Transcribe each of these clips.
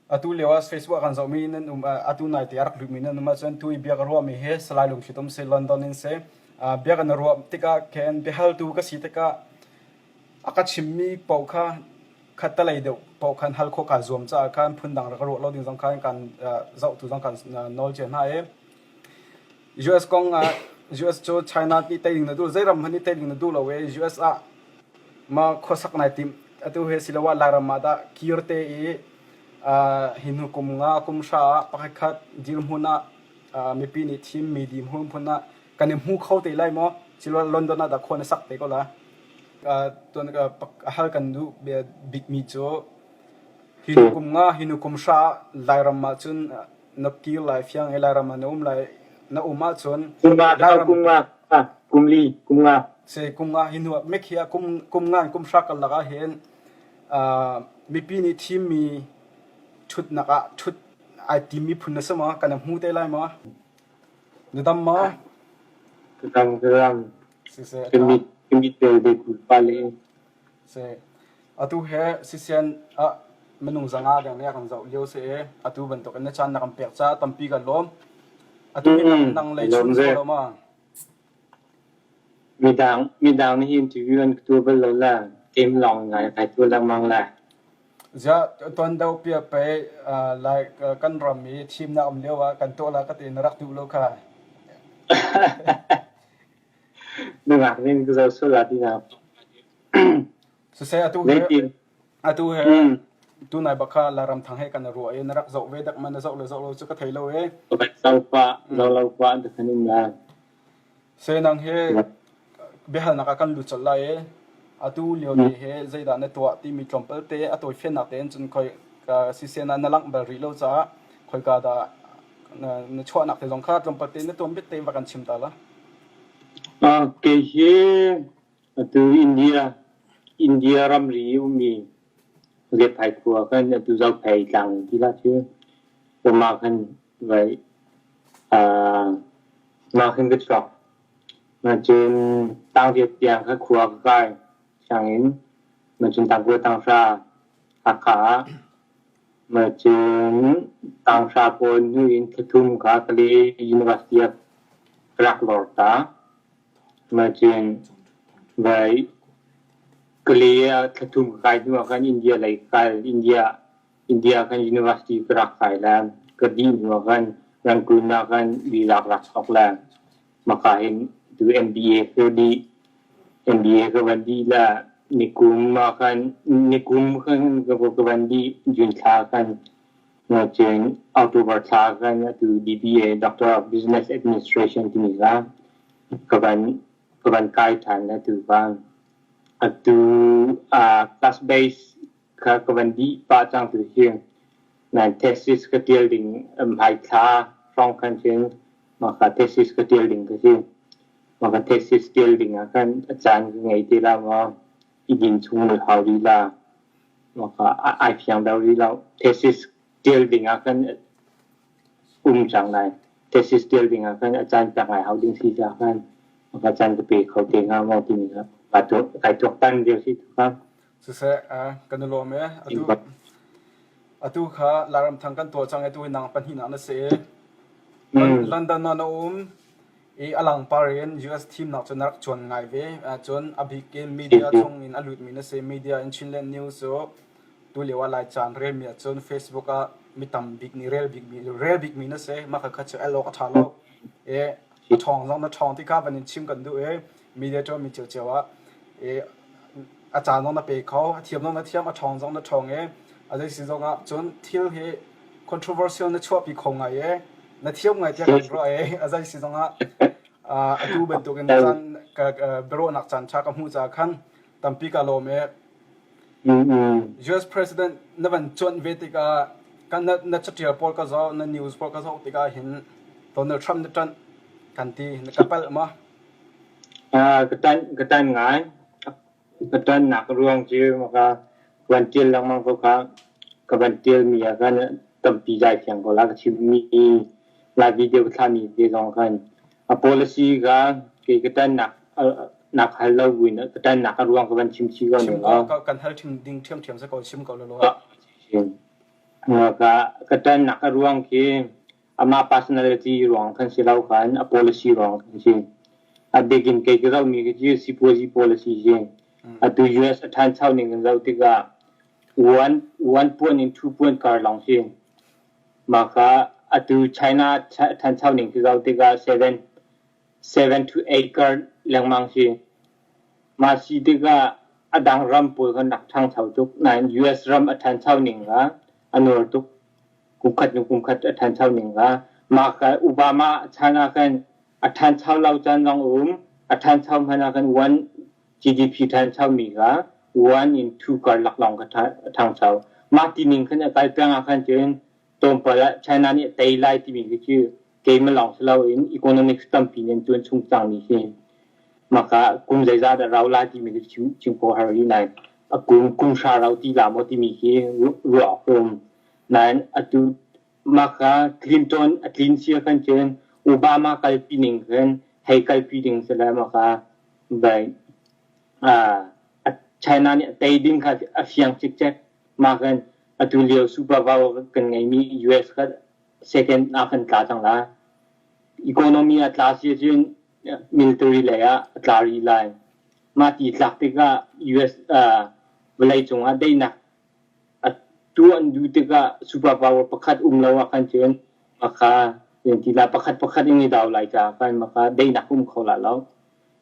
Atu lio ah Facebook ah kan zohmi nan um atu nai te a rak lutmi nan um ahcun tu i bia ka ruahmi hi Salai Lungthlitum si London in si. Bia kan ruah tikah khin biahaltu ka si tikah a ka chimmi paoh kha khattelei deuh paoh khan hal khawh kaa zuam caah khan phundang rak ruah lo ding zong khan kan zohtu zong kan nawl cia hna i US kong ah US cu China nih tei ding na duh zei ram hmanh nih tei ding na duh lo i US ah ma khuasak nai timh atu he siloah Lairam ah dah kir te i hi hnu kum nga kum hra ah pakhat khat dirhmun ah mipi nih thimmi dirhmun phun ah kan i hmu kho te lai maw siloah London ah dah khua na sak te ko la tuan hal kan duh bikmi cu hi hnu kum nga hi hnu kum hra ah Lairam ah cun na kir lai fiang i Lairam ah na um lai na um ahcun Lairam kum nga kum li kum nga se kum nga hi hnu ah mikhi ah kum kum nga in kum hra karlak ah hin mipi nih thimmi ṭhutnak ah ṭhut ai timmi phun na si maw kan hmu te lai maw na dam maw Ka dam ka dam siseh ka mit ka mit tel ve kul pa le Se atu he sisian ah minung zanga deng le kan zoh lio si i atu bantuk in na caan na kan pek caah tampi kan lawm. Atu hi nang nang lei lawm chun ve. si lo ma? Midang midang nih interview an ka tuah bal lo la kem lawng ngai kai tuah lengmang la. Ziah tuan deuh pia pe lai kan ram i thimnak um lio ah kan tuah la ka ti na rak duh lo kha. Nungak nih ka zoh sual la ti na. Siseh atu he Zeitin? atu he Mm. tunai bak kha Lairam thang he kan i ruah i na rak zoh ve dak ma na zoh le zoh lo cu ka thei lo e. Ka van zo pa, zo lo pa an ti khan um la. Se nang he biahalnak ah kan lut colh lai i atu lio te he zeidah na tuah timi tlawmpal te a tawifiannak tein cun khoi ka sisen ah na langh bal rih lo caah khoika dah na, na chuahnak te zong kha tlawmpal te na tuan bit te va kan chim ta la. Ah, kei hi atu India India ramri ummi Zephai khua kan atu Zophei tlang ti la cu mah khan vai ah mah khan ka chuak. Cun tangriat tiang kha khua ka kai sianginn cun tangkua tanghra Hakha ah cun tanghra pawl hnu in thlathum kha Kale University ah ka rak lor ta. Cun vai Kale ah thlathum ka kai hnu ah khan India lei ka kal. India India khan University ka rak kai le ka dih hnu ah khan Rangoon ah khan visa ka rak sok le maka hin tu MBA ka dih. MBA ka van dih le nikum ah khan nikum khan ka ka van dih June thla khan cun October thla khan atu DBA Doctor of Business Administration timi kha ka van ka van kai ṭhan atu ka atu uh, class base kha ka van dih pah cang tu hi nan thesis ka ṭial ding hmaithla hrawng khan cun mah kha thesis ka ṭial ding ka si. Mah ka thesis ṭial ding ah khan a caan ka ngei ti lo maw i din chung na hau rih la mah kha ai fiang deuh rih lo. Thesis ṭial ding ah khan um cang lai. Thesis ṭial ding ah khan a caan pek ngai hau ding si caah khan mah kha caan ka pe kho te hnga maw timi kha kai tuaktan lio si tu kha. Siseh, kan i lawm e. Atu atu kha Lairam thang kan tuah cang i atu hi nang pahnihnak na si i London ah na um i a langpar in US thimnak cu na rak cuan ngai ve. Cun a bik in media chung in a lutmi na si. Media in Chinland News cu tu lio ah Laica an relmi ahcun Facebook ah mi tam bik nih rel bikmi rel bikmi na si. Mah kha kha cu el awk a ṭha lo. I a ṭhawng zong na ṭhawng ti kha van in chim kan duh i media ṭuanmi ciocio ah i a caan zong na pe kho, a thiam zong na thiam, a ṭhawng zong na ṭhawng i a zei si zong ah cun thil hi controversial na chuahpi kho ngai i na thiam ngai tiah kan ruah i a zei si zong ah atu bantukin caan biaruahnak caan ṭha ka hmuh caah khan tampi ka lawm i US President na van cuanh ve tikah kan na, na catial pawl ka zoh, na news pawl ka zoh tikah hin Donald Trump na ṭanh kan ti na ka palh ma? Ka ṭanh ka ṭanh ngai. Ka ṭanhnak ruang cu maka van ṭial lengmang ko kha ka van ṭialmi ah khan tampi zai fiang ko la ka chimmi lai video ka thlahmi te zong khan a policy kha kei ka ṭanhnak nak hal lo buin ka ṭanhnak a ruang ka van chim chih ko Chim ning ko kan hal ding ṭhiamṭhiam si ko chim ko law. Ka ka ṭannak a ruang khi amah personality ruang khan si lo khan a policy ruang khan si. A bik in kei ka zohmi khi cu sipuazi policy si. Atu US a ṭhancho ning kan zoh tikah one one point in 2 point kar lawng si. Mah kha atu China ṭhancho ning khi zoh tikah 7 to 8 kar lengmang si. Mah si tikah a dang ram pawl khan rak ṭhangcho tuk nain US ram a ṭhancho ning kha a nuar tuk. Kum khat hnu kum khat a ṭhancho ning kha mah kha Obama chan ah khan a ṭhancho lo caan zong a um. A ṭhancho hmanh ah khan one GDP ṭhancho mi kha 1 in 2 karlak lawng kha a ṭhangcho. Mah ti ning khan a kal peng ah khan cun tlawmpal ah China nih a tei lai timi khi cu keimah lawng si loin economics tampi nih an tuan chung cangmi si. Maka kum zeizah dah rau lai timi khi chim, chim khawh har rih nain a kum kum hra rau ti la maw timi khi ruah awk a um. Nain atu maka Clinton a tlin sia khan cun Obama kalpi ning khan hei kalpi ding si le maka bai China nih a tei ding kha a fiang cikcek. Mah khan atu lio super power kan ngeimi US kha second ah kan tla cang lai. Economy a tla si ahcun military lei ah a tla rih lai. Mah ti tlak tikah US vawleicung ah daihnak a tuah an duh tikah super power pakhat um lo ah khan cun maka ti la pakhat pakhat in i dau lai caah khan maka daihnak um kho la lo.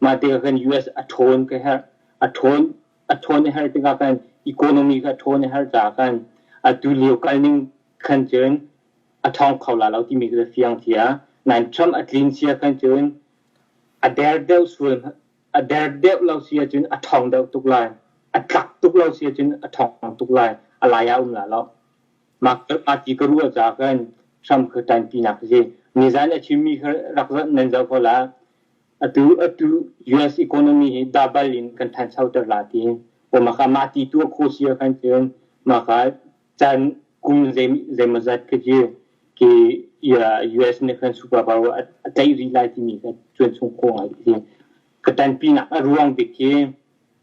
Mah tikah khan US a ṭhawn ka herh. A ṭhawn a ṭhawn a herh tikah khan economy kha ṭhawn a herh caah khan atu lio kal ning khan cun a ṭhawng kho la lo timi kha fiang cia. Nain Trump a tlin cia khan cun a der deuh sual a der deuh lo si ahcun a ṭhawng deuh tuk lai. A tlak tuk lo si ahcun a ṭhawng tuk lai. A lai ah um la lo. Mah ti ka ruah caah khan Trump kha ṭanpinak a si. Nizan a chimmi kha rak nan zoh ko la. Atu atu US economy hi double in kan ṭhanchoter la ti. O maka mah ti tuah khawh si ahkhan cun maka caan kum zeimawzat khi cu ki US nih khan super power a tlaih rih lai timi kha cuan chung khawh ngai a si. Ka ṭanpinak a ruang bik khi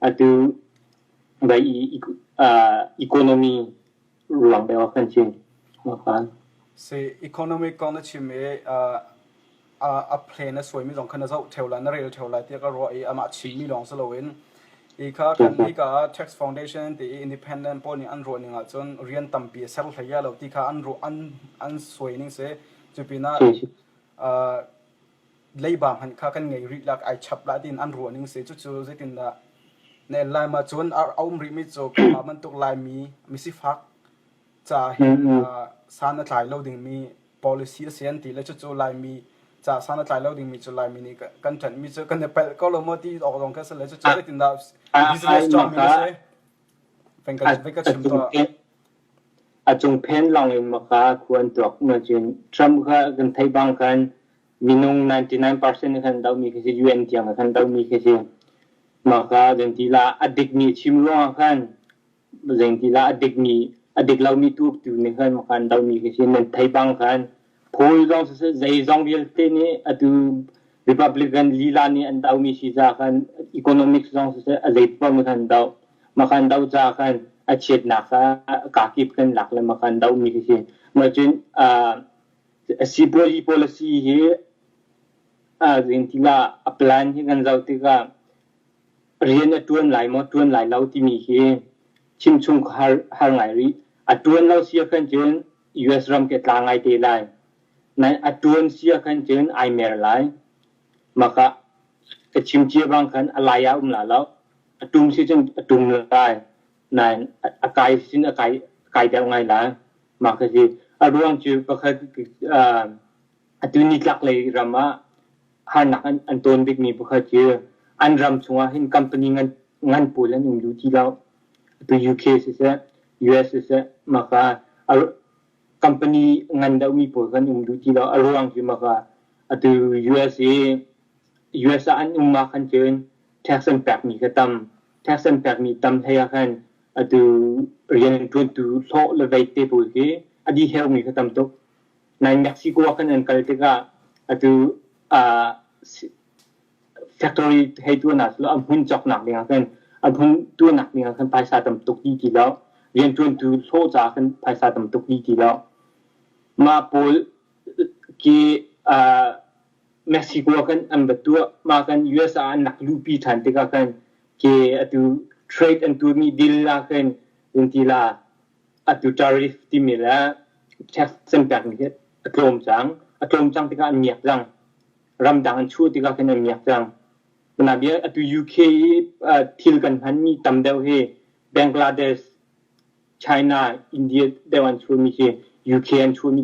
atu vai economy ruang deuh ah khan si. Si economic kong na chim i a plan a suaimi zong kha na zoh ṭheo lai, na rel ṭheo lai tiah ka ruah i amah chimmi lawng si loin hi kha kan hika ah Tax Foundation ti i independent pawl nih an ruah ning ahcun rian tampi a ser hlei lo ti kha an ruah an an suai ning si. Cu pinah leiba hmanh kha kan ngei rih lak ai chap lah tiin an ruah ning si. Cucu zeitindah na el lai ma cun a um rihmi cu kanmah bantuk Laimi misifak ca hin san a tlai lo dingmi policy a si an ti le cucu Laimi ca san a tlai lo dingmi cu Laimi nih kan ṭanhmi cu kan i palh ko lo maw ti awk zong kha si le cucu zeitindah business cawngmi na si? Veng ka veng ka chim tuah. A cung phen lawng in maka khu an tuak na cun Trump kha kan theih bang khan minung 99% khan dohmi khi si UN tiang khan dohmi khi si maka zenti la a dikmi chim ruangah khan Zeingti lah a dikmi a dik lomi tu tu nih khan khan domi khi si nan thei bang khan Paul zong siseh zeizong vialte nih atu Republican lila nih an domi si ca khan economics zong siseh a zei paoh nih khan doh mah khan doh ca khan a chiatnak kha kakip kan lak le mah khan dohmi khi si mah cun sipuazi policy hi zeingti lah a plan hi kan zoh tikah Rian a ṭuan lai maw ṭuan lai lo timi hi chimchung har, har ngai rih. A ṭuan lo si ahkhan cun US ram ke tla ngai te lai. Nain a ṭuan si ahkhan cun ai mer lai. Maka ka chim cia bang khan a lai ah um la lo. A ṭum si cun a ṭum lai. Nain a kai si cun a kai, kai deuh ngai lai. Mah ka si. A ruang cu pakhat uh, atu nitlaklei ram ah harnak an, an tawn bikmi pakhat cu an ram chungah hin company ngan, ngan pawl an um duh ti lo. Atu UK siseh, US siseh, maka company ngan deuhmi pawl kan um duh ti lo. A ruang cu maka atu US i US ah an um ah khan cun tax an pekmi kha tam. Tax an pekmi tam hlei ah khan atu rian ṭuantu hlawh le vei te pawl khi a dih heumi kha tam tuk. Nain Mexico ah khan an kal tikah atu uh, factory hei tuahnak a hmun cawknak ding ah khan a hmun tuahnak ding ah khan phaisa tam tuk ti ti lo. Rianṭuantu hlawh ca khan phaisa tam tuk dih ti lo. Mah pawl khi Mexico ah khan an va tuah. Mah khan US ah an rak luhpi ṭhan tikah khan khi atu trade an tuahmi deal ah khan ti la atu tariff timi le tax an pekmi hi a tlawm cang. A tlawm cang tikah an miak cang. Ramdang an chuah tikah khan an miak cang. Nabia atu UK i thil kan hmanmi tam deuh hi Bangladesh, China, India deuh an chuahmi khi UK an chuahmi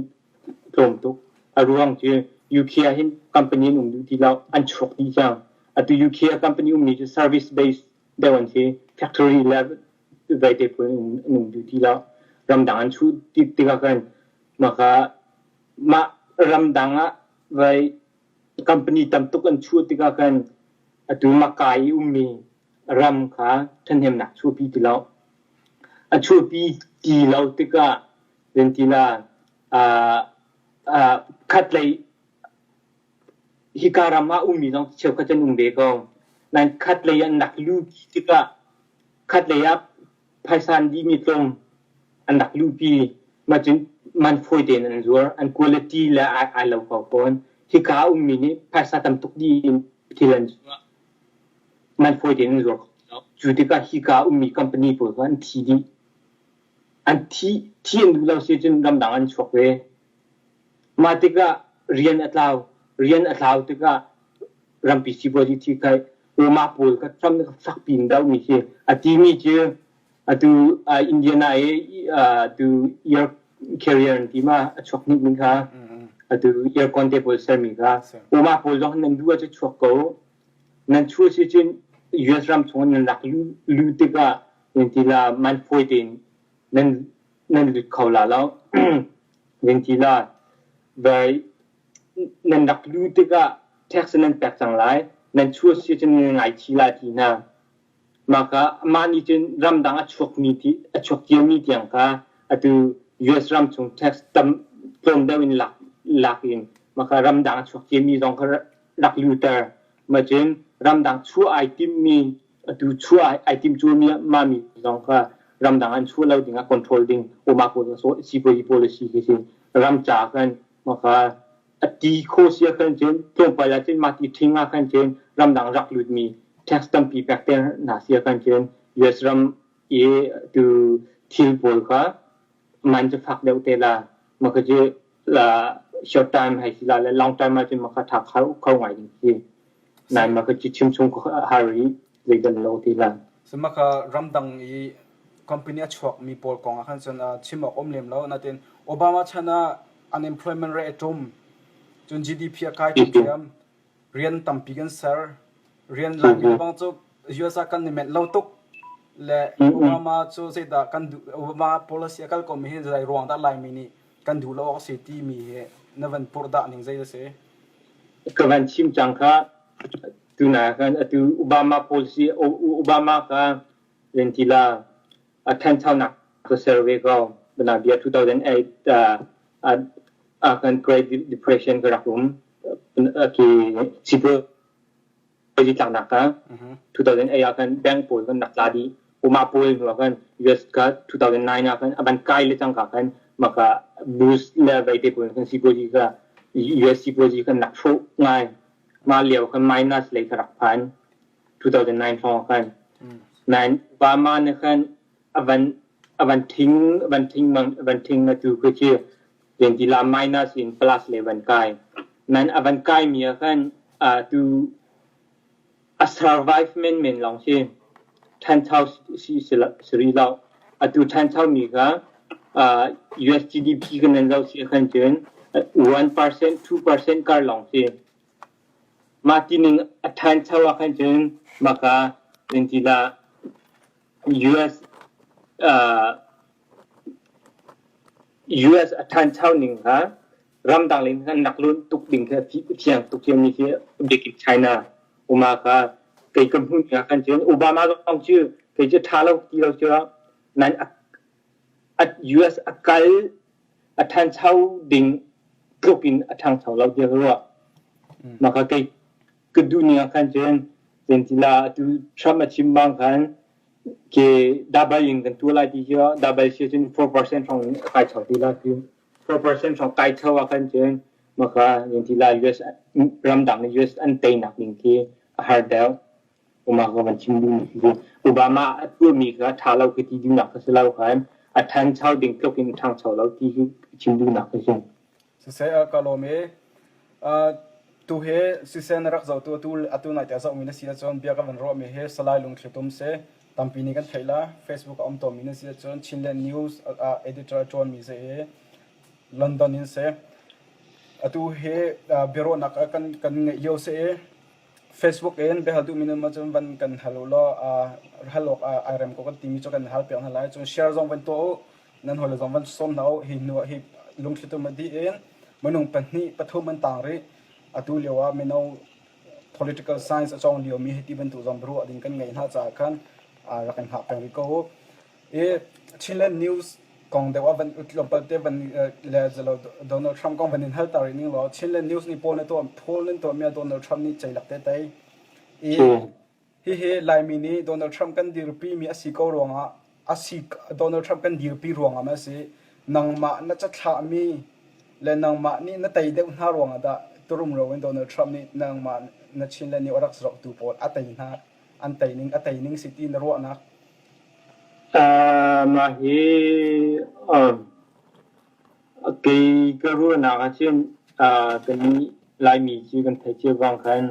tlawm tuk. A ruang cu UK ah hin company an um duh ti lo, an chuak dih cang. Atu UK ah company ummi cu service based deuh an si. Factory le veite pawl an um duh ti lo. Ramdang an chuh tikah khan maka mah ramdang ah vai company tam tuk an chuah tikah khan atu Maka i ummi ram kha ṭhahnemnak chuahpi ti lo. A chuahpi ti lo tikah zentila khatlei hika ram ah ummi zong cheukhat an um ve ko. Nain khatlei an rak luhpi tikah khatlei ah phaisa an dihmi tlawm an rak luhpi. Mah cun man fawi tein an zuar. An quality le ai lo ko fawn. Hika ah ummi nih phaisa tam tuk dih in thil an zuar. Man fawi tein an zuar kho ti lo. Cu tikah hika ummi company pawl kha an thi dih. An thi thi an duh lo si cun ramdang an chuak ve. Mah tikah rian a tlau. Rian a tlau tikah rampi sipuazi thi kai mah pawl kha Trump nih fakpi in dohmi khi a timi cu atu Indiana i atu air carrier an ti ma a chuak hnik mi kha atu aircon te pawl sermi kha mah pawl zong nan duh ahcun chuak ko Nan chuah si cun US ram chung nan rak luh tikah la man fawi tein nan nan lut kho la lo. la vai nan rak luh tikah tax nan pek cang lai. Nan chuah si cun nan ngaichih lai ti hna. Mah kha mah nih cun ramdang a chuakmi ti a chuak ciami tiang kha atu US ram chung tax tam tlawm deuh in lak lak in mah kha ramdang a chuak ciami zong kha rak luter. Mah cun ramdang chuah ai timmi atu chuah ai tim cuami mah mi zong kha ramdang an chuah lo ding ah control ding Obama sipuazi policy khi si ram ca khan mah kha a ti kho si ahkhan cun tlawmpal ah cun mah ti ṭhing ahkhan cun ramdang rak lutmi tax tampi pekter hna si ahkhan cun US ram i tu thil pawl kha man cu fak deuh te la mah kha cu la short time hai si la le long time ah cun mah kha ṭha kho kho ngai ding si nain mah kha cu chim chung har i zeidan lo ti la. So mah kha ramdang i company a chuakmi pawl kong ah khan cun chim awk um lem lo. Natin Obama chan ah unemployment rate a ṭum. Cun GDP a kai ṭhiamṭhiam. Rian tampi kan ser. Rian Laimi le bang cu US ah kan i menh lo tuk. Le Obama cu zeidah kan duh Obama policy a kal komi hi zei ruang dah Laimi nih kan duh lo awk a si timi hi na van purhdah ning zei a si? Ka van chim cang kha tuna khan atu Obama policy Obama kha lentila a ṭhanchonak ka ser ve ko. Bia 2008 ah kan Great Depression ka rak um. Ki sipuazi tlaknak kha 2008 ah khan bank pawl kan rak tla dih. Uma pawl hnu ah khan US ka 2009 ah khan a van kai le cangka khan maka Bush le veite pawl khan sipuazi ka US sipuazi kan rak hrawh ngai. Mah lio khan minus lei ka rak phan. 2009 hrawng khan. Nain Obama nih khan a van a van thing a van thing mang a van thing na tu khi cu tila minus in plus le van kai. Nain a van kai mi ah khan tu a survive men men lawng si. Ṭhancho si si rih lo. Atu ṭhancho mi kha US GDP kan nan zoh si khan cun 1% 2% kar lawng si. Mah tining a ṭhancho ahkhan cun maka zeitilah US US a ṭhancho ning kha ramdang lei an rak luan tuk ding khi a fiang tuk ciami khi bikin China uma kha kei ka hmuh ning ahkhan cun Obama zong cu kei cu ṭha lo ti lo cu nain US a kal a ṭhancho ding tluk in a ṭhangcho lo tiah ka ruah. Mah kha kei ka duh ning ah khan cun zeintila atu Trump a chim bang khan. Ke double in kan tuah lai ti cu double si cun 4% hrawng in a kai chau ti lai cu. 4% hrawng kai chau ah khan cun maka yin ti lai US ramdang nih US an teinak ding khi a har deuh. Uma ka van chim duhmi cu Obama a tuahmi kha ṭha lo ka ti duhnak ka si lo khan a ṭhancho ding tluk in a ṭhangcho lo ti hi chim duhnak ka si. Siseh ka lawm i tu hi siseh na rak zohtu atu atu nai te zohmi na si ahcun bia ka van ruahmi hi Salai Lungthli Tum si tampi nih kan theih la Facebook a um tawnmi na si ahcun Chinland News ah editor a ṭuanmi si i London in si. Atu hi biaruahnak kan kan ngeih lio si i Facebook in biahal duhmi nan cun van kan hal u law hal awk ai rem ko kan timi cu kan hal piak hna lai. Cun share zong van tuah u. Nan hawile zong van sawm hna u. Hi hnu ah hi lungthlitum a dih in minung pahnih pathum an tang rih. Atu lio ah mino political science a cawng liomi hi ti bantuk zong biaruah ding kan ngeih hna caah khan rak in hngak peng rih ko u. I Chinland News kong deuh ah van tlawmpal te van le zalo Donald Trump kong van in hal ta rih ning law Chinland News nih pawl na tuah poll nan tuah mi ah Donald Trump nih ceilak te tei i hihi Laimi nih Donald Trump kan dirpi mi a si ko ruangah a si Donald Trump kan dirpi ruangah ma si nangmah na cathlah mi le nangmah nih na tei deuh hna ruangah dah turum ro in Donald Trump nih nangmah na Chinland nih a rak zohtu pawl a tei hna an tei ning a tei ning si ti na ruahnak Mah hi kei ka ruahnak ahcun kannih Laimi cu kan theih cio bang khan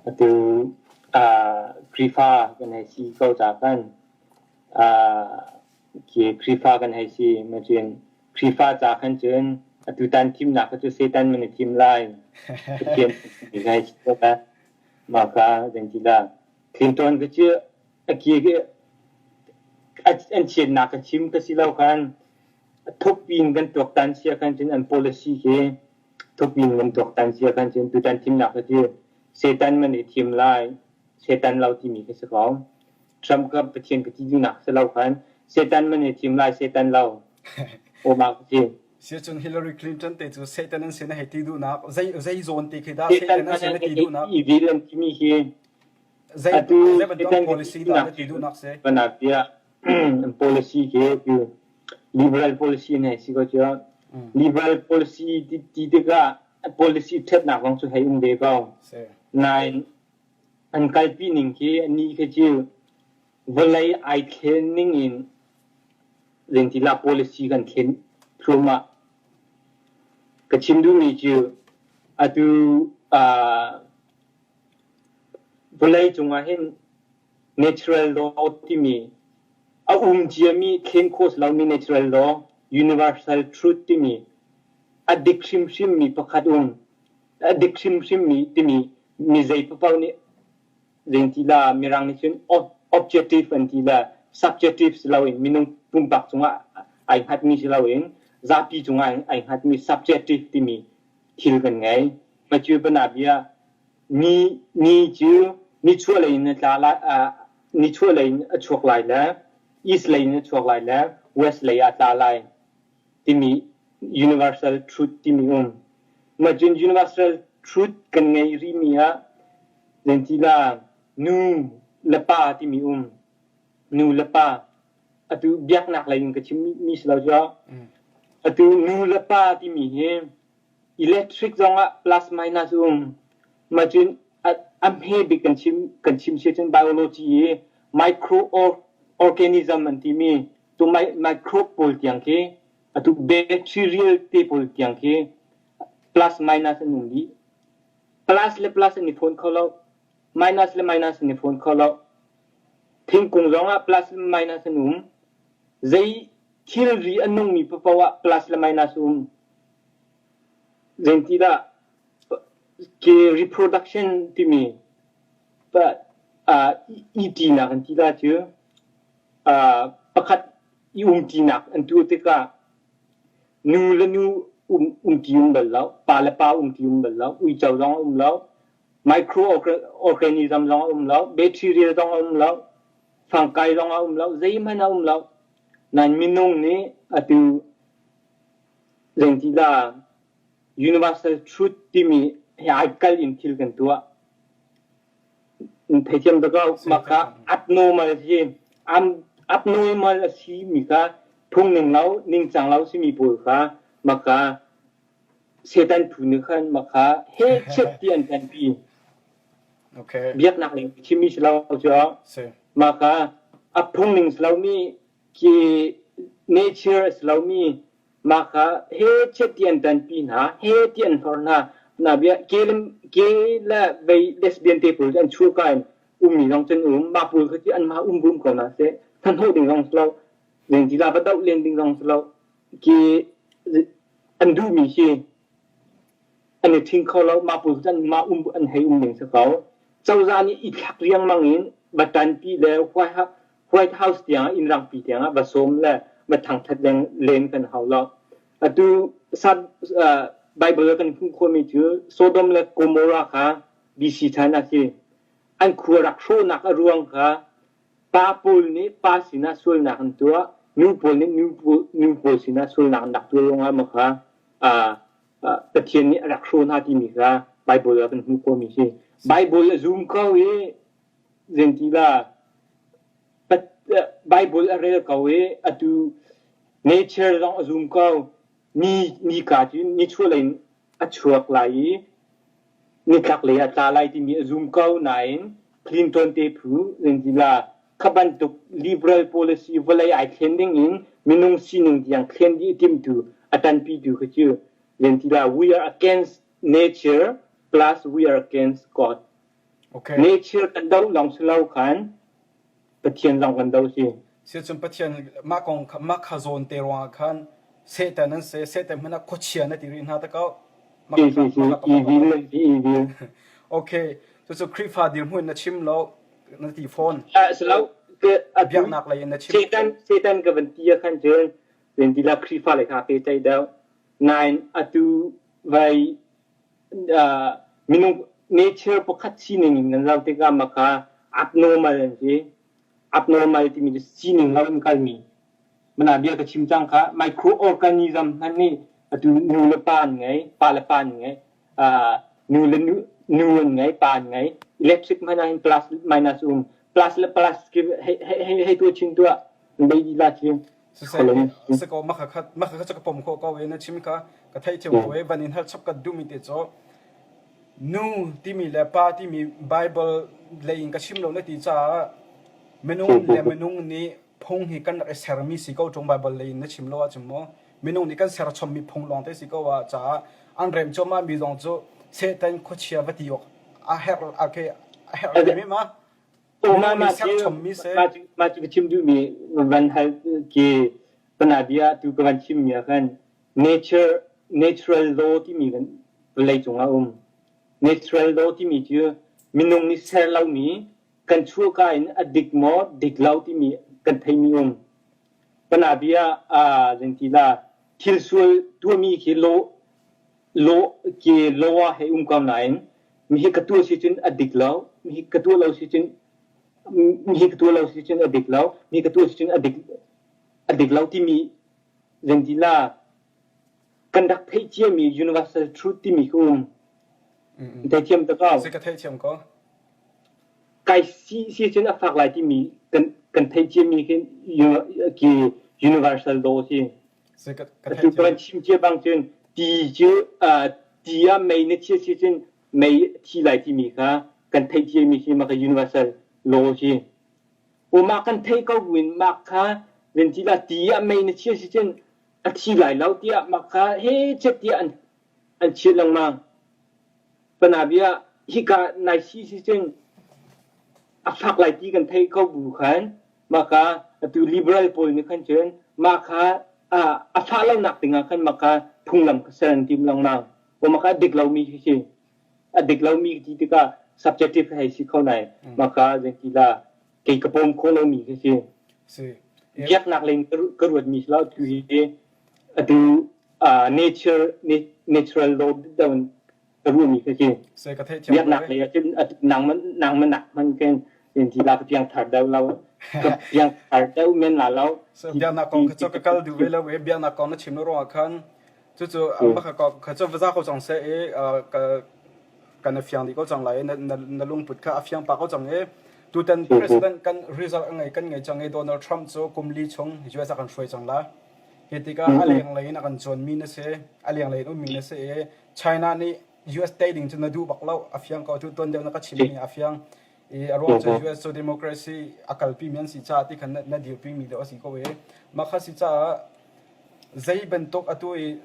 atu Khrihfa kan hei si ko caah khan Khrihfa kan hei si. Macun Khrihfa ca khan cun atutan thimnak kha cu Satan man i thim lai. Pathian kan hei si ko la. Mah kha zeitidah Clinton kha cu An chiatnak ka chim ka si lo khan thukpi in kan tuaktan sia khan cun an policy hi thukpi in kan tuaktan sia khan cun tutan thimnak hi cu Satan man i thim lai Satan lo timi ka si ko. Trump ka Pathian ka ti duhnak si lo khan Satan man i thim lai Satan lo. Obama ka si. Siacun Hillary Clinton te cu Satan an si na hei ti duhnak zei zei zawn te khi dah Satan an si na ti duhnak. Evil an timi hi Zei Atu zei bantuk policy dah na ti duhnak si? Panapia policy khi cu liberal policy ne si ko cu. Liberal policy ti tikah policy ṭhatnak zong cu hei um ve ko. Nain an kalpi ning khi ani khi cu vawlei ai thlen ning in zeintila policy kan thlen thluahmah. Ka chim duhmi cu atu uh, Vawleicung ah hin natural law timi a um ciami thlen khawh si lomi natural law, universal truth timi a dik hrimhrimmi pakhat um. A dik hrimhrimmi timi mi zei paoh nih zeiti la Mirang nih cun objective an ti la subjective si loin minung pumpak cungah ai hngatmi si loin zapi cungah ai hngatmi subjective timi thil kan ngei. Macu banabia Mi ni cu nichuahlei in a tla lai, uh, nichuahlei in a chuak lai le east lei in a chuak lai le west lei ah a tla lai timi universal truth timi um. Mah cun universal truth kan ngei rihmi ah zeintila nu le pa timi um. Nu le pa. Atu biaknak lei in ka chimmi si lo cu. Atu nu le pa timi hi Electric zongah plus minus um. Mah cun a hme bik kan chim kan chim si cun biology i microorganism an timi tu microbe pawl tiang khi atu bacterial te pawl tiang khi plus minus an um dih. Plus le plus an i fawn kho lo. Minus le minus an i fawn kho lo. Thingkung zongah plus le minus an um. Zei thilri a nungmi paoh ah plus le minus um. Zeitidah ke reproduction timi i-ṭinak an ti la cu pakhat i umṭinak an tuah tikah nu le nu umṭi um bal lo, pa le pa umṭi um bal lo, uico zong a um lo, microorganism zong a um lo, bacteria zong a um lo, fangkai zong a um lo, zeihmanh a um lo. Nain minung nih atu Zeitidah universal truth timi he ai kal in thil kan tuah. Theithiam tuk lo. Mah kha abnormal hi. Abnormal a si mi kha phung ning lo ningcang lo simi pawl kha maka Satan phu nih khan maka he chet ti an tanpi. Okay. Biaknak ning chimmi si lo cu Si. maka a phung ning si lomi ki nature a si lomi mah kha he chet ti an tanpi hna he ti an hlor hna na bia ke le ke le vei lesbian te pawl an chuah ka in ummi zong cun um mah pawl kha cu anmah um bum ko hna seh thanhnawh ding zong si lo lengtila va doh len ding zong si lo ki an duhmi hi an i ṭhing kho lo mah pawl cu anmah um an hei um ding si ko cozah nih i thlak riangmang in va ṭanpi le White House tiang inn rangpi tiang ah va sawm le va thangṭhat leng len kan hau lo atu sab Bible kan hmuh khawhmi cu Sodom le Gomorrah kha BC chan ah si an khua rak hrawhnak a ruang kha pa pawl nih pa sinah sualnak an tuah nu pawl nih nu pawl sinah sualnak an rak tuah ruangah maw kha Pathian nih a rak hrawh hna timi kha Bible ah kan hmuh khawhmi si. Bible a zum ko i zeintila Bible a rel ko i atu nature zong a zum ko ni nika cu nichuahlei in a chuak lai i nitlaklei ah tla lai timi a zum ko nain Clinton te phu zeintila kha bantuk liberal policy vawlei ai thlen ding in minung sining tiang thlen dih timtu a ṭanpitu kha cu zeintila we are against nature plus we are against God. Okay. Nature kan doh lawng si lo khan Pathian zong kan doh si. Siacun Pathian mah kong kha mah kha zawn te ruangah khan Satan an si Satan hmanh ah khuachia na ti rih hna ta ko. Si si si evil si evil. Okay. Cucu Khrihfa dirhmun na chim lo na ti fawn. Ah si lo biaknak lei in na chim. Satan Satan ka van ti ah khan cun Lentila Khrihfa lei kha pe cai deuh. Nain atu vai minung nature pakhat sining in kan zoh tikah mah kha abnormal an si. Abnormal timi cu sining lo in kalmi. Mana bia ka chim cang kha microorganism hmanh nih atu nu le pa an ngei, pa le pa an ngei, nu le nu, nu an ngei, pa an ngei. Electric hmanh ah hin plus minus um. Plus le plus hei hei hei tuah chin tuah. Bei la chin. Siseh ko maka kha maka kha ka pom kho ko e na chim kha ka theih thiam ko e van in hal chap ka duh mi te cu nu timi le pa timi Bible lei in ka chim lo na ti caah minung le minung nih phung hi kan rak i sermi si ko ṭung Bible lei in na chim lo ahcun maw minung nih kan ser chommi phung lawng te si ko ah caah an rem cuahmah mi zong cu Satan khuachia va ti awk a herh a herh mi ma Mah mah cu ka chim duhmi van hal ki panabia tu ka van chimmi ah khan nature natural law timi kan vawlei cung ah um. Natural law timi cu minung nih ser lomi kan chuahka in a dik maw dik lo timi kan theimi um. Panabia ah zeintila thil sual tuahmi khi law law ke law ah hei um ko nain mihi ka tuah si cun a dik lo mihi ka tuah lo si cun mihi ka tuah lo si cun a dik lo mihi ka tuah si cun a dik a dik lo timi zentila kan rak theih ciami universal truth timi ka um thei thiam ta ko si ka thei thiam ko kai si si cun a fak lai timi kan kan theih ciami khi ki universal law si Atu kan chim cia bang cun ti cu ti ah mei na chia si cun mei a thi lai timi kha kan theih ciami khi mah kha universal law si. O mah kan theih ko buin mah kha zentila ti ah mei na chia si cun a thi lai lo tiah mah kha he chet tiah an an chiat lengmang. Panabia hika nai si si cun a fak lai ti kan theih ko bu khan mah kha atu liberal pawl nih khan cun mah kha a fah lonak dingah khan mah kha phunglam kha ser an tim lengmang. Mah kha a dik lomi khi si. A dik lomi ti tikah subjective hei si kho nai. Mah kha zeitila kei ka pawm kho lomi khi si. Si. Biaknak lei ka ruatmi si lo tu hi atu nature natural law down ka ruahmi kha si. Se ka theih thiam Biaknak lei ah cun nangman nangman nak hman ken ti la ka piang thar deuh lo ka piang thar deuh men la lo. So biaknak kong kha cu ka kal duh ve lo e biaknak kong na chim lo ruangah khan cucu baka ko kha cu vaza ko cang se e ka kan a fiang dih ko cang lai na na lungput kha a fiang pa ko cang e. Tutan president kan result a ngei kan ngei cang i Donald Trump cu kum li chung US a kan hruai cang la. Hi tikah a lenglei in a kan cawnmi na si, a lenglei in ummi na si i China nih US tei ding cu na duh bak lo. A fiang ko tu tuan deuh na ka chimmi a fiang. I a ruang cu US cu democracy a kalpi mi an si caah ti khan na, na dirpi mi deuh a si ko i mah kha si caah zei bantuk atu i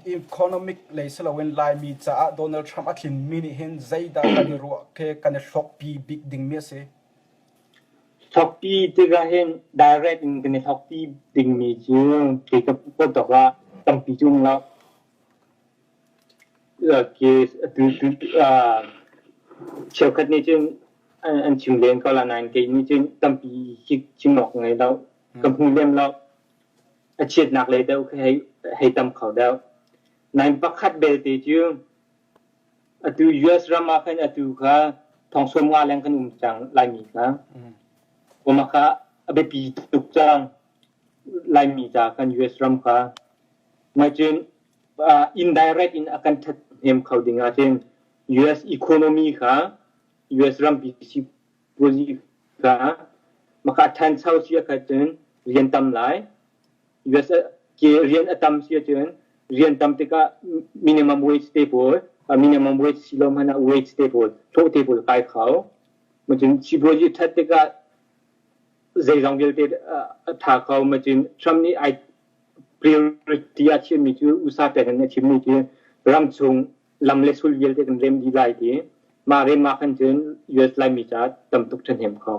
economic lei si loin Laimi caah Donald Trump a tlinmi nih hin zeidah kan i ruah ke kan i hlawkpi bik dingmi a si? Hlawkpi tikah hin direct in kan i hlawkpi dingmi cu kei ka pawtawk ah tampi cu um lo. Cheukhat nih cun an chim len ko la nain kei nih cun tampi chim awk ngei lo. Ka hmu lem lo. A chiatnak lei deuh khi hei tam kho deuh. Nain pakhat belte cu atu US ram ah khan atu kha thong 50 leng kan um cang Laimi kha. Kuma kha a biapi tuk cang Laimi ca kan US ram kha. Ngacun indirect in a kan ṭhathnem kho ding ahcun US economy kha US rampi sipuazi kha maka ṭhancho si ahcun rian tam lai. US ke rian a tam si ahcun rian tam tikah minimum wage te pawl minimum wage si lo hmanh ah wage te pawl hlawh te pawl kai kho. Macun sipuazi ṭhat tikah zeizong vialte a ṭha kho. Macun Trump nih ai priority a chimmi cu USA president a chimmi cu ramchung lam le sul vialte kan rem dih lai ti mah rem ah khan cun US Laimi caah tamtuk ṭhahnem kho.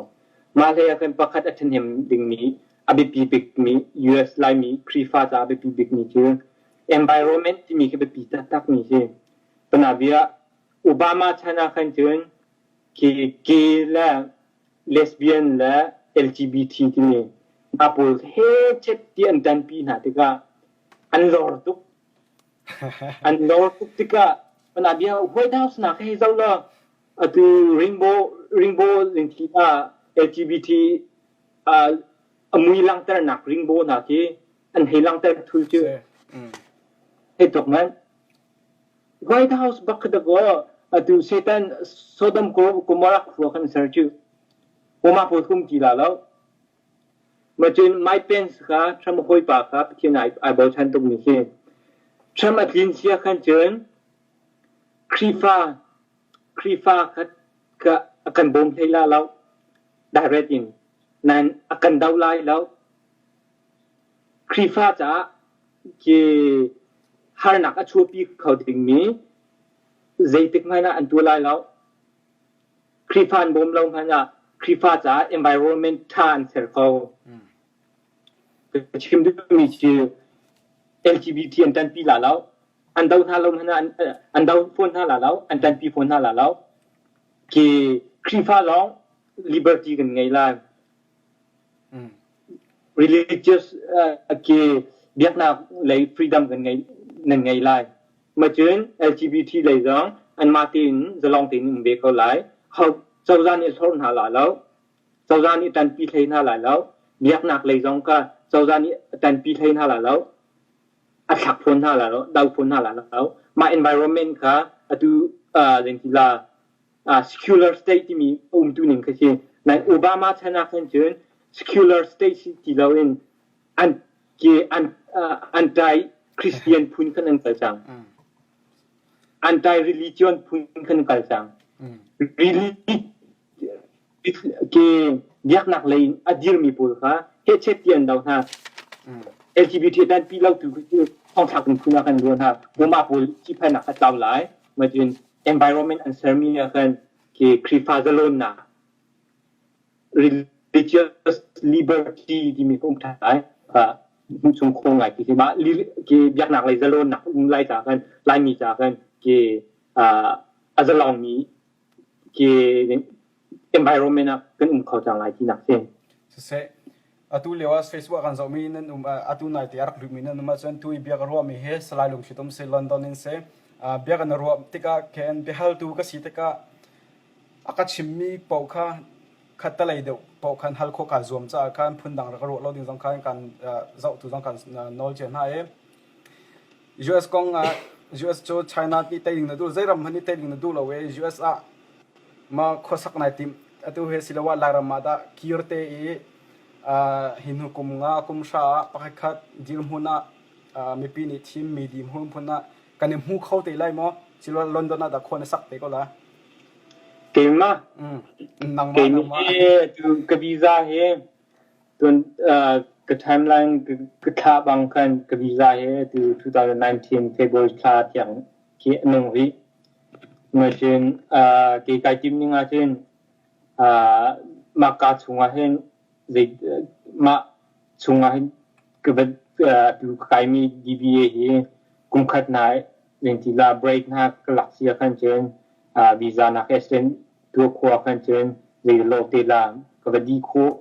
Mah hlei ah khan pakhat a ṭhahnem dingmi a biapi bikmi US Laimi Khrihfa caah a biapi bikmi cu environment timi khi biapi taktakmi si. Panabia Obama chan ah khan cun khi gay le lesbian le LGBT timi hna pawl he chet ti an ṭanpi hna tikah an lor tuk. An lor tuk tikah bia White House nak hei zoh law atu rainbow rainbow lingthi ah LGBT a mui langhternak rainbow hna khi an hei langhter thul cu. Hei tuk man. White House bak kha dakaw atu Satan Sodom Gomorrah khua khan ser cu. Homa pawl kum ti la lo. Macun Mike Pence kha Trump hawipa kha Pathian ai, ai bochan tukmi si. Trump a tlin sia khan cun Khrihfa Khrihfa kha ka a kan bawm hlei la lo. Direct in nan a kan do lai lo. Khrihfa caah khi harnak a chuahpi kho dingmi zeitik hmanh ah an tuah lai lo. Khrihfa an bawm lo hmanh ah Khrihfa caah environment ṭha an ser kho. Ka chim duhmi cu LGBT an ṭanpi la lo. An do hna lo hmanh ah an do fawn hna la lo. An ṭanpi fawn hna la lo. Khi Khrihfa lawng liberty kan ngei lai. Religious ke biaknak lei freedom kan ngei nan ngei lai. Macun LGBT lei zong anmah tein zalong tein um ve ko lai. Ho cozah nih hlorh hna la lo. Cozah nih ṭanpi hlei hna lai lo. Biaknak lei zong kha cozah nih ṭanpi hlei hna lai lo. A thlak fawn hna lai lo, do fawn hna lai lo. Mah environment kha atu uh, la secular state timi a umtu ning kha si. Nain Obama chan ah khan cun secular state si ti loin an ke an anti Christian phun khan an kal cang. Anti religion phun khan an kal cang. Ke biaknak lei in a dirmi pawl kha hehchet ti an do hna. LGBT dan pi lo tu cu thongthlak in phun ah kan ruah hna. Obama pawl ciphanak a tlau lai. Macun environment an sermi ah khan khi Khrihfa zalawnnak religious liberty timi ka um ṭhan lai hmuh chung kho ngai khi si mah ki biaknak lei zalawnnak um lai ca khan Laimi ca khan ki a zalongmi ki environment ah kan um kho cang lai tinak si. Siseh Atu lio ah Facebook ah kan zohmi nan um atu naite a rak lutmi nan um ahcun tu i bia ka ruahmi hi Salai Lungthlitum si London in si. Bia kan ruah tikah khin biahaltu ka si tikah a ka chimmi paoh kha khattelei deuh paoh khan hal khawh kaa zuam caah khan phundang rak ruah lo ding zong khan kan zohtu zong kan nawl cia hna i US kong ah US cu China nih tei ding na duh zei ram hmanh nih tei ding na duh lo i US ah ma khuasak nai tim. Atu he siloah Lairam ah dah kir te i hi hnu kum nga kum hra ah pakhatkhat dirhmun ah mipi nih thimmi dirhmun phun ah kan i hmu kho te lai maw? Siloah London ah dah khua na sak te ko la? Keimah Nangmah keimah nangmah. hi tu ka visa hi tun ka timeline ka thlah bang khan ka visa hi tu 2019 February thla tiang khi a nung rih. Nasin kei kai tim ning ahcun mah ka chungah hin zei mah chungah hin ka va tu ka kaimi DBA hi kum khat hna zeintila break hna ka lak si ahkhan cun visa nak extend tuah khawh ahkhan cun zei lo te la ka va dih khawh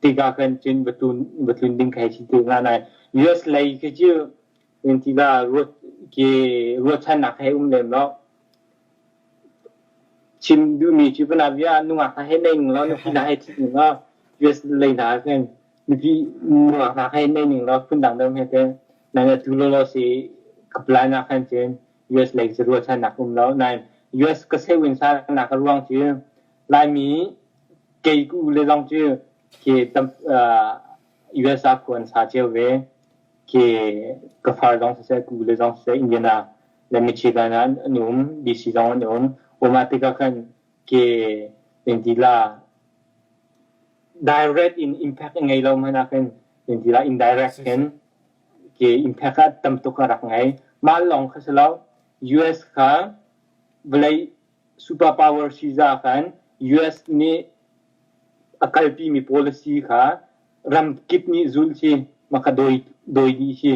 tikah khan cun va tlun va tlun ding kha si te hnga nain US lei khi cu zeintila ruat ke ruahchannak he um lem lo. Chim duhmi cu panabia nungak hna he nei ning law nupi hna he ṭhit ning law US lei hna ah khin nupi nungak hna he nei ning law phundang deuh he te nain atu lawlaw si ka plan ah khan cun US lei cu ruahchannak um lo. Nain US ka sewin sa nak a ruang cu Laimi kei ka u le zong cu khi tam US ah khua an sa cio ve. Khi ka far zong siseh, ka u le zong siseh Indiana le Michigan ah an um, DC zong an um. Um ah tikah khan ke engtila direct in impact a ngei lo hmanh ah khin engtila indirect in ke impact ah tam tuk a rak ngei. Mah lawng kha si lo, US kha vawlei super power si za khan US nih a kalpimi policy kha ram kip nih zul si, mah kha dawi dawi dih si,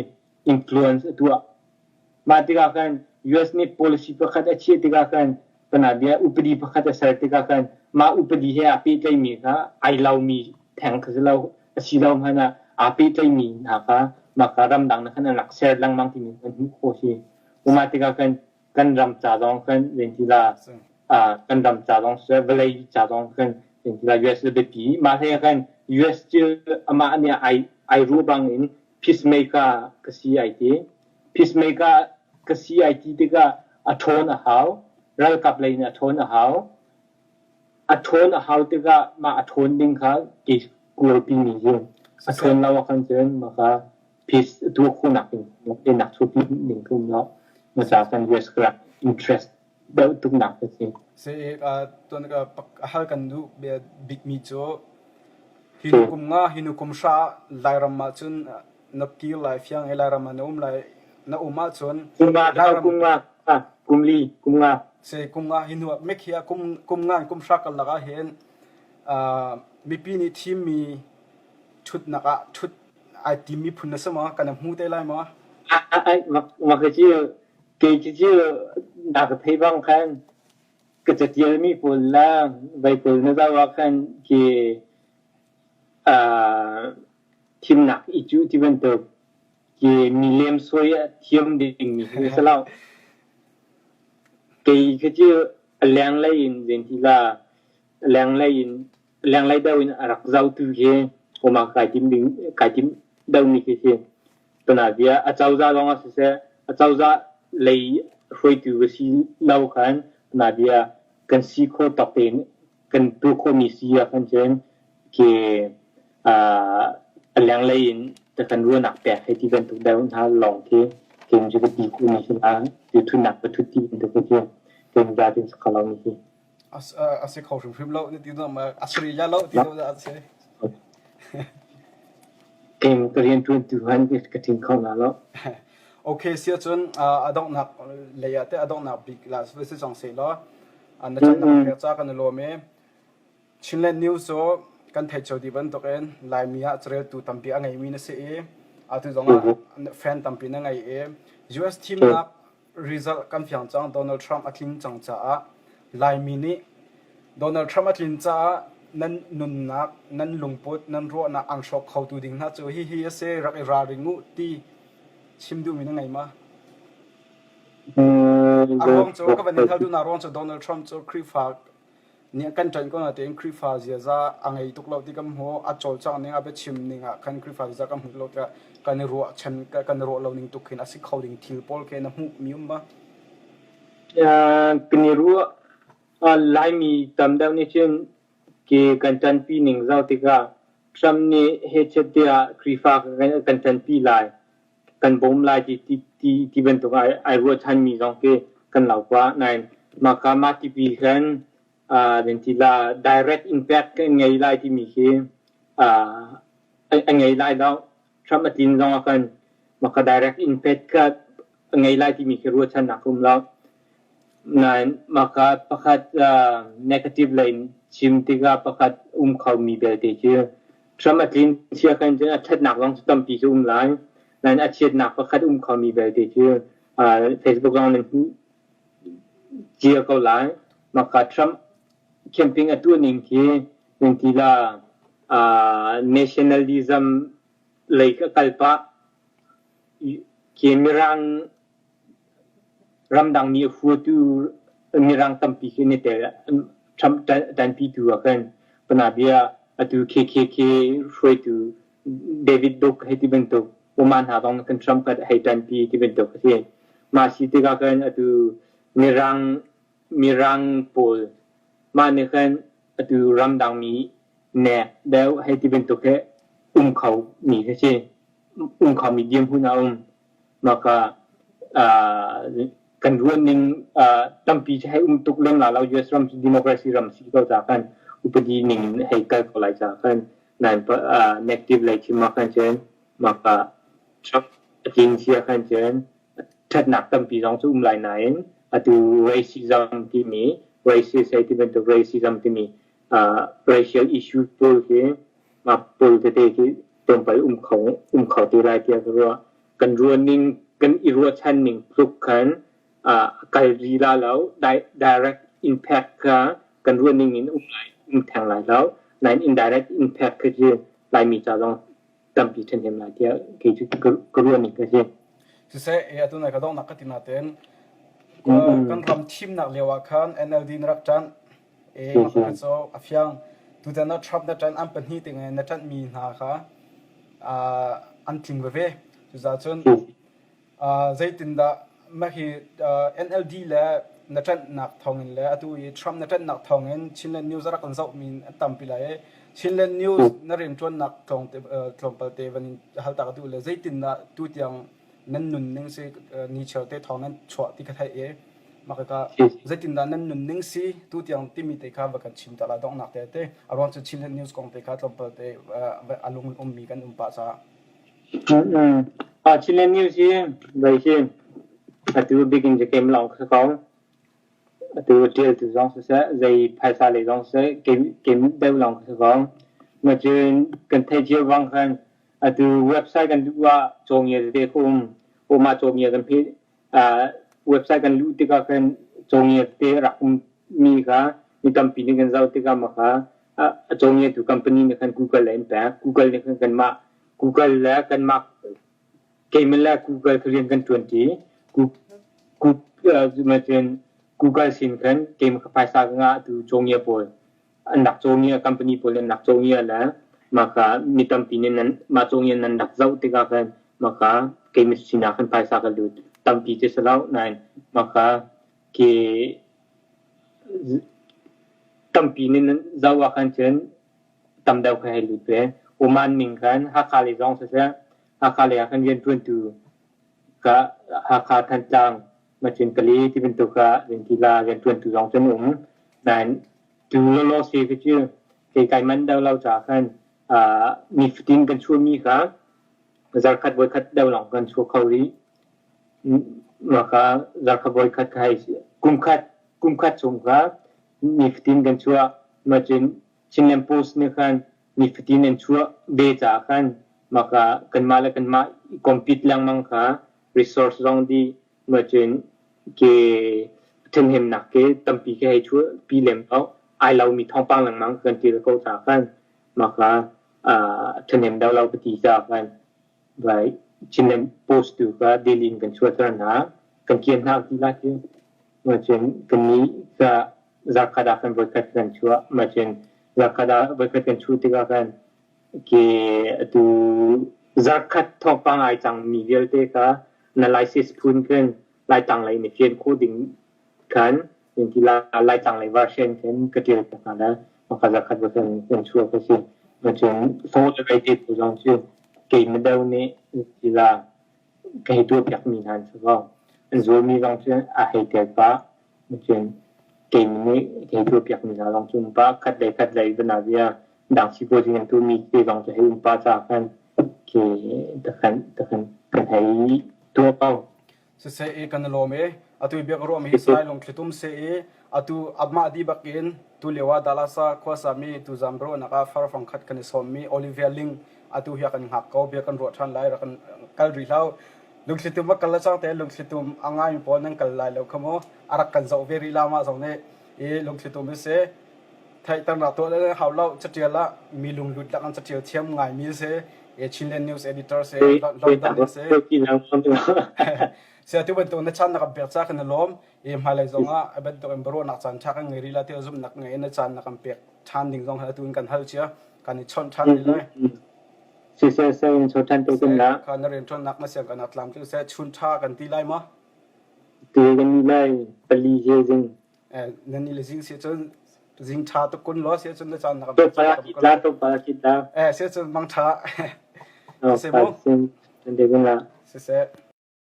influence a tuah. Mah tikah khan US nih policy pakhat a chiah tikah khan panabia upadi pakhat a ser tikah khan mah upadi he aa pehtlaimi kha ai lomi theng kha si lo a si lo hmanh ah aa pehtlaimi hna kha mah kha ramdang na khan an rak ser lengmang timi kan hmuh khawh si. Mah tikah khan kan ram ca zong khan zeintila kan ram ca zong siseh vawlei ca zong khan zeintila US a biapi. Mah hlei ah khan US cu amah nih ai ai ruah bang in peacemaker ka si ai ti. Peacemaker ka si ai ti tikah a ṭhawn a hau. Ralkap lei in a ṭhawn a hau. A ṭhawn a hau tikah mah a ṭhawn ding kha kei kawlpi mi cu a ṭhawn lo ahkhan cun mah kha peace tuah khawhnak ding nak chuahpi ding ka um lo. Na ca kan US ka rak interest deuh tuknak ka si. Si tuan ka hal kan duh bikmi cu hi nu kum nga hi nu kum hra Lairam ah cun na kir lai fiang i Lairam ah na um lai na um ahcun Kum nga Lairam kum nga kum li kum nga si kum nga hi nu ah mek hi ah kum kum nga in kum hra karlak ah hin mipi nih thimmi ṭhutnak ah ṭhut ai timmi phun na si maw kan hmu te lai maw? Ai mak cu kei cu na ka thei bang khan ka catialmi pawl le vai pawl na zoh ah khan khi thimnak i cuh ti bantuk khi mi lemsawi a thiam dingmi khi a si lo. Kei khi cu a lenglei in zeintila lenglei in lenglei deuh in a rak zohtu khi uma kai tim ding kai tim deuhmi khi si. Tunabia acozah zong ah siseh acozah lei hruaitu ka si lo khan tunabia kan si khawh tawk tein kan tuah khawhmi si ah khan cun khi a lenglei in kan ruahnak pek hei ti bantuk deuh hna lawng khi keim cu ka ti khawhmi si hna tu thutnak ka thut ti bantuk khi cu keim za tin si kho lomi si. A si kho hrimhrim lo ti a si rih lo ti a si. Keim ka rian ṭuan tu han ka ṭin kho na lo. Okay sia cun a donghnak lei ah te a donghnak bik la si cang seh law na chan nak pek ca kan i lawm i Chinland News cu kan theih cio dih bantukin Laimi ah careltu tampi a ngeimi na si i atu zongah fan tampi na ngei i US thimnak result kan fiang cang Donald Trump a tlin cang caah Laimi nih Donald Trump a tlin caah nan nunnak nan lungput nan ruahnak an hrawk khotu ding hna cu hihi a si rak i ralring u ti chim duhmi na ngei ma? A ruang cu ka van in hal duhnak ruang cu Donald Trump cu Khrihfa nih kan ṭanh ko natein Khrihfa ziaza a ngei tuk lo ti kan hmu. A cawlcangh ning, a biachim ning ah khan Khrihfa ziaza kan hmu lo tiah kan i ruahchan kan i ruah lo ning tuk khin a si kho ding thil pawl khi na hmuh mi um ma? Kan i ruah Laimi tam deuh nih cun Khi kan ṭanpi ning zoh tikah Trump nih hechet tiah Khrihfa kan ṭanpi lai, kan bawm lai ti ti ti ti bantuk ai ai ruahchanmi zong khi kan lo pah. Nain mah kha mah tipi khan ti la direct impact kan ngei lai timi khi a ngei lai lo. Trump a tlin zong ah khan mah kha direct impact kha a ngei lai timi khi ruahchannak a um lo. Nain mah kha pakhat negative lei in chim tikah pakhat um khomi belte cu Trump a tlin sia khan cun a ṭhatnak zong cu tampi cu um lai. Nain a chiatnak pakhat um khomi belte cu Facebook zong nan hmuh cia ko lai. Mah kha Trump camping a tuah ning khi nan ti la nationalism lei ka kal pah. Khi Mirang ramdang mi a huatu Mirang tampi khi an i tel. Trump ṭanpitu ah khan panabia atu KKK hruaitu David Duke hei ti bantuk Oman hna zong kan Trump kha hei ṭanpi ti bantuk a si. Mah si tikah khan atu Mirang Mirang pawl mah nih khan atu ramdang mi nek deuh hei ti bantuk hi um kho mi khi si. Um kho mi dirhmun a um. Mah ka kan ruah ning tampi cu hei um tuk lem la lo. US ram cu democracy ram si ko ca khan upadi ning in hei kal ko lai ca khan nain negative lei chim ah khan cun mah ka Trump a tlin sia khan cun ṭhatnak tampi zong cu um lai nain atu racism timi racist hei ti bantuk racism timi racial issue pawl khi mah pawl tete khi tlawmpal um kho um kho te lai tiah ka ruah. Kan ruah ning kan i ruahchan ning tluk khan kal ri la lo direct impact kha kan ruah ning in um lai um theng lai lo nain indirect impact kha cu Laimi ca zong tampi ṭhahnem lai tiah kei cu ka ruah ning ka si. Siseh, atu nai ka donghnak ka ti nain kan ram thimnak lio ah khan NLD na rak ṭanh. E cu a fiang. Tutan ah Trump na ṭanh an pahnih ting na ṭanhmi hna kha an tling veve. Cucaah cun Zeitindah mah hi NLD le na ṭanhnak thawngin le atu i Trump na ṭanhnak thawngin Chinland News a rak kan zohmi an tampi lai i Chinland News na rianṭuannak tlawmpal te van in hal ta ka duh le zeitindah tutiang nan nunning si nichiar te thawng nan chuah ti ka theih i mah ka zeitindah nan nunning si tutiang timi te kha va kan chim ta la donghnak te te a ruang cu Chinland News kong te kha tlawmpal te a lung ummi kan um pah caah. Chinland News hi vei hi atu bik in kem lawng ka si ko. Atu ṭialtu zong siseh, zei phaisa lei zong siseh, kem deuh lawng ka si ko. Macun kan theih cio bang khan atu website kan duh ah cawngia tete ka um. Mah cawngia kan phih website kan luh tikah khan cawngia tete rak ummi kha mi tampi nih kan zoh tikah mah kha a cawngiatu company nih khan Google le an pek. Google nih khan kanmah Google le kanmah keimah le Google kha rian kan ṭuanṭi. Google sin khan keimah kha phaisa ka ngah tu cawngia pawl an rak cawngia company pawl an rak cawngia le mah kha mi tampi nih nan mah cawngia nan rak zoh tikah khan mah kha keimah sinah khan phaisa ka lut. Tampi cu si lo nain mah kha ke Tampi nih nan zoh ahkhan cun tam deuh kha hei lut ve. Oman ning khan Hakha lei zong siseh, Hakha lei ah khan rianṭuantu ka Hakha, Thantlang, Macin Kali ti bantuk ah Rintila rianṭuantu zong cu an um. Nain tu lawlaw si khi cu kei kai manh deuh lo caah khan nifatin kan chuahmi kha zarkhat voikhat deuh lawng kan chuah kho rih. Mah kha zarkhat voikhat kha hei kumkhat kumkhat chung kha nifatin kan chuah. Mah cun Chinland Post nih khan nifatin an chuah ve caah khan mah kha kanmah le kanmah i compete lengmang kha resource zong dih mah cun ke ṭhenhnemnak ke tampi ke hei chuahpi lem lo. Ai lomi thawngpang lengmang kan ṭial ko caah khan mah kha ṭhahnem deuh lo ka ti caah khan vai Chinland Post tu kha daily in kan chuahter hna. Kan kian hna ti lai cu. Macun kannih ka zarkhat ah khan voikhat kan chuah. Macun zarkhat ah voikhat kan chuah tikah khan ke atu zarkhat thawngpang ai cangmi vialte kha analysis phun khin Laitlang lei in i fian khawh ding khan Laitlang lei version khin ka ṭial piak hna le. Pakhat le khat kan kan chuak a si. Cun hlawh le vei te tu zong cu kei mideu nih tila ka hei tuahpiakmi hna an si ko. An zualmi zong cu a hei tel pah. Cun kei nih ka hei tuahpiakmi hna zong cu um pah. Khat lei khat lei van ah bia dang sipuazi an tuahmi te zong cu hei um pah caah khan khi takhan takhan kan hei tuah ko. Siseh i kan i lawm i atu i bia ka ruahmi hi Salai Lungthlitum seh i atu amah dih bakin tu lio ah Dallas ah khuasa mi tuzaan biaruahnak ah far fangkhat kan i sawmmi Olivia Ling atu hi a kan hngak ko bia kan ruah ṭhan lai rak kan kal rih hlah Lungthlitum a kal le cang te Lungthlitum a ngaimi pawl nan kal lai lo kha mu a rak kan zoh ve rih la mah zong nih i Lungthlitum hi si theihternak tuah le hau lo catial ah mi lunglut lak an catial thiam ngaimi si Chinland News editor si London si si atu bantuk na chan na kan pek ca kan i lawm i hmailei zong ah a bantuk in biaruahnak caan ṭha kan ngei rih la ti zumhnak ngei in na caan na kan pek ṭhan ding zong atu in kan hal cia kan i chawnh ṭhan rih lai Si se se in chawt ṭhan te kun la. Kha na rianṭuannak na siang kan tlam cu se chun ṭha kan ti lai ma? Ti kan ni lai pali he zing. Nan i le zing si cun zing ṭha tuk kun law si cun na caan na kan pek la to pa ki ta eh si cun mang ṭha si mu si se.